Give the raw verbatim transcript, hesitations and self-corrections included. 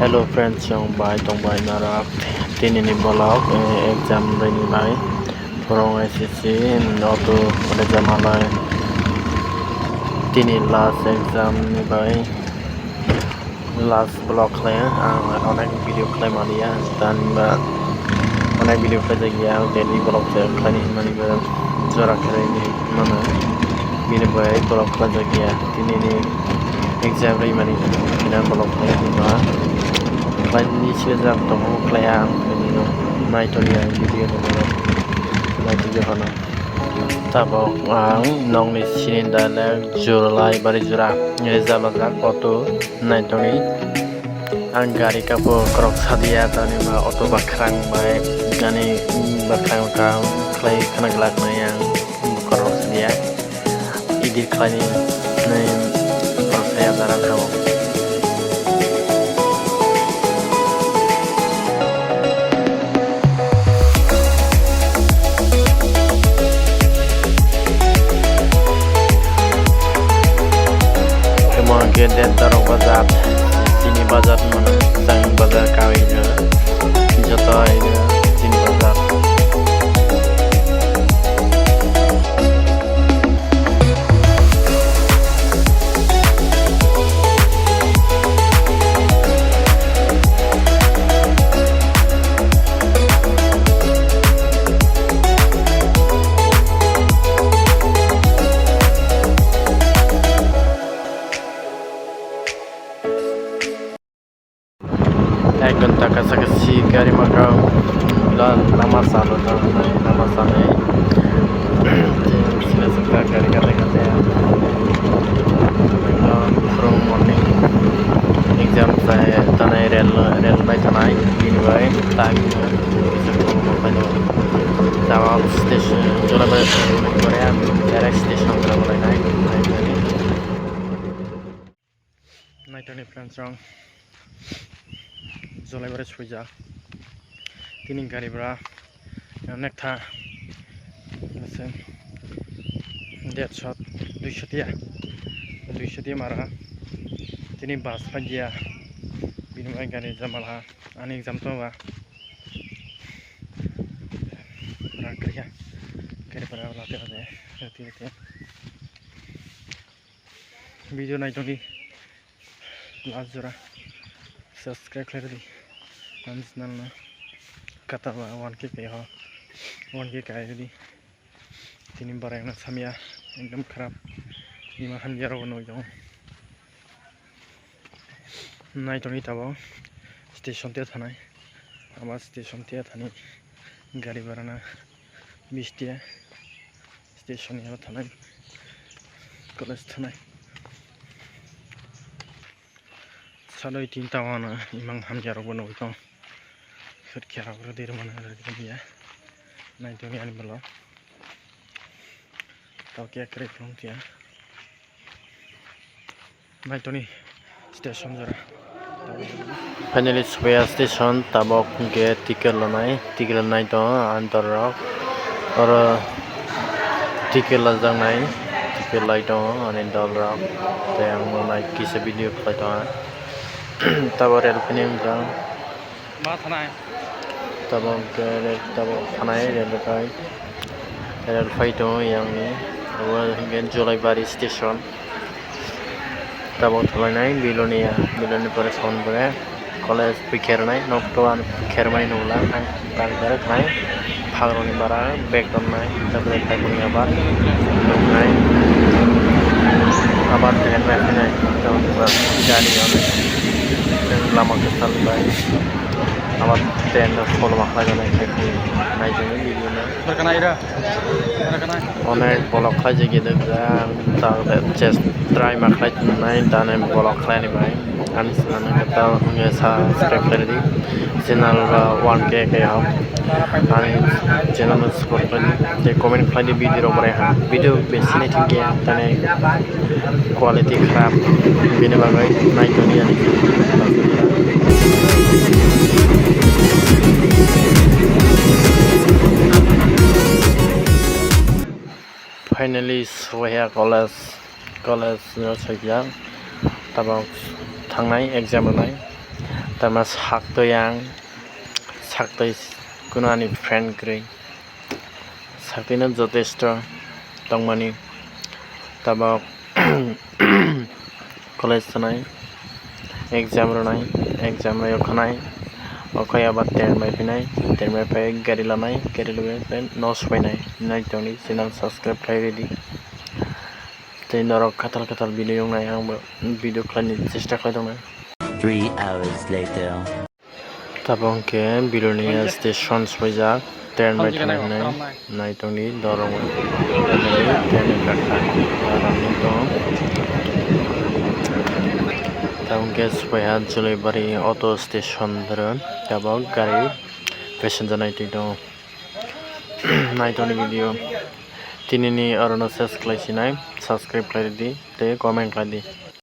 Hello friends, chwng bai tongbai narok. Tini ni vlog, eh, exam rini bai. Phwrwng S S C, auto exam halai. Tini last exam ni bai. Last vlog khlai ang, onek video khlai maliya. Tani ba onek video khlai jakya, daily vlog se khlai ni mani ba jora khlai ni mano. Bini bai vlog khlai jakya. Tini ni exam ri mani, bini vlog khlai ni ma. Khlai ni se jak tongo khlai ang, bini no nai toni ang video no nai toni hono. Tabok ang nokni sini dialect Jolai bari jora rijabajak auto nai toni. Ang gari kapo korok sadia tani ma auto bakrang bai ani bakrang kam khlai khna glak nai ang korok sadia. Edit khlaini nai korok saya daran kabo. Emo hwnkhe det dorok bazar, chini bazar mano, chang bazar kawi joto chini bazar. Ek ghonta kasa kasi gari maka la lama salo ta lama salo. Sila suka gari kate kate. From morning exam sa tanai rel rel bai tanai bini bai tak. Tawal station Jolabai station Korea direct station Jolabai nai. Naitani friends rong Jolaibari suija tini gari bra nekta lesen dershot duishotia duishotia mara tini bus phagia bini bai gari jamala ani exam tongba rakriya gari bra late late late late. Video naitongdi last jora subscribe khlai rwdi ani channel no kata ba one K kai ho one K kai rwdi tini barai no samya ekdom kharap bima hamya rok no jong naitongdi tabok station te thanai aba station te thani gari barana bish tiya. Station ni aro thanai college thanai. Sadoi tin tawana imang hamya rok bo nugui tong. Khirki rok rwdi rwmani rwdi rwya. Naitoni ani bwlo. Tao khe kwrwi phunuk tiya. Naitoni station jora. Finally sopaiya station, tabok hwnkhe ticket lanai, ticket lanai tongo ani dol rok. Oro ticket lajaknai, ticket lai tongo ani dol rok. Tei ang nuknai kisa video khlai tongo. Tabok rel phini wngkha. Ma thanai. Tabok hwnkhe rel, tabok thanai rel rwphai. Rel phai tongo yang ni. Obo hwnkhe Jolaibari station. Tabok thalainai Bilonia, Bilonia pore son pore college pikernai, nok to ano pikermani nungla ang. Gari gari khnai, phagrokni bara bag roknai, tabuk khaikuni abar nuknai, abar train bai phainai, tabuk gari rok lama kwchal bai, abar train no follow ma khlaijaknai khaikuni naijani video no. Onek bolok khlaijak ya, ang ta chest try ma khlai tongnai, dane bolok khlaini bai. Ani channel no ta wngya subscribe khlai di. Channel ba one K kaya. Ani channel no support khlai di. Tei comment khlai di video rok bwrwi ha. Video besi nai thik ya tani quality kharap. Bini bagwi nai toni ani. Finally, Sohya College, college no sokya. Tabok thangnai exam rwnai. Tama saktwi ang, saktwi kuno ani friend kwrwi, saktwino jotesto tongmani. Tabok college thanai, exam rwnai, exam rwyo khanai, okhai aba train bai phinai, train bai phai gari lanai, gari logwi phai no sophainai. Naitongdi, channel subscribe khlai ridi. Tei norok khatal khatal video wng nai, ang bo video khlaini chesta khlai tongnai. Three hours later. Tabok hwnkhe Belonia station swbaijak, train bai thangnai hinwi naitongdi, dorong train ni kakha dorongni tong. Tabok hwnkhe swbaiha Jolaibari auto station doro, tabok gari passenger naitwi tongo. Naitongdi video. Tinini orono ses khlai sinai, subscribe khlai ridi tei comment khlai di.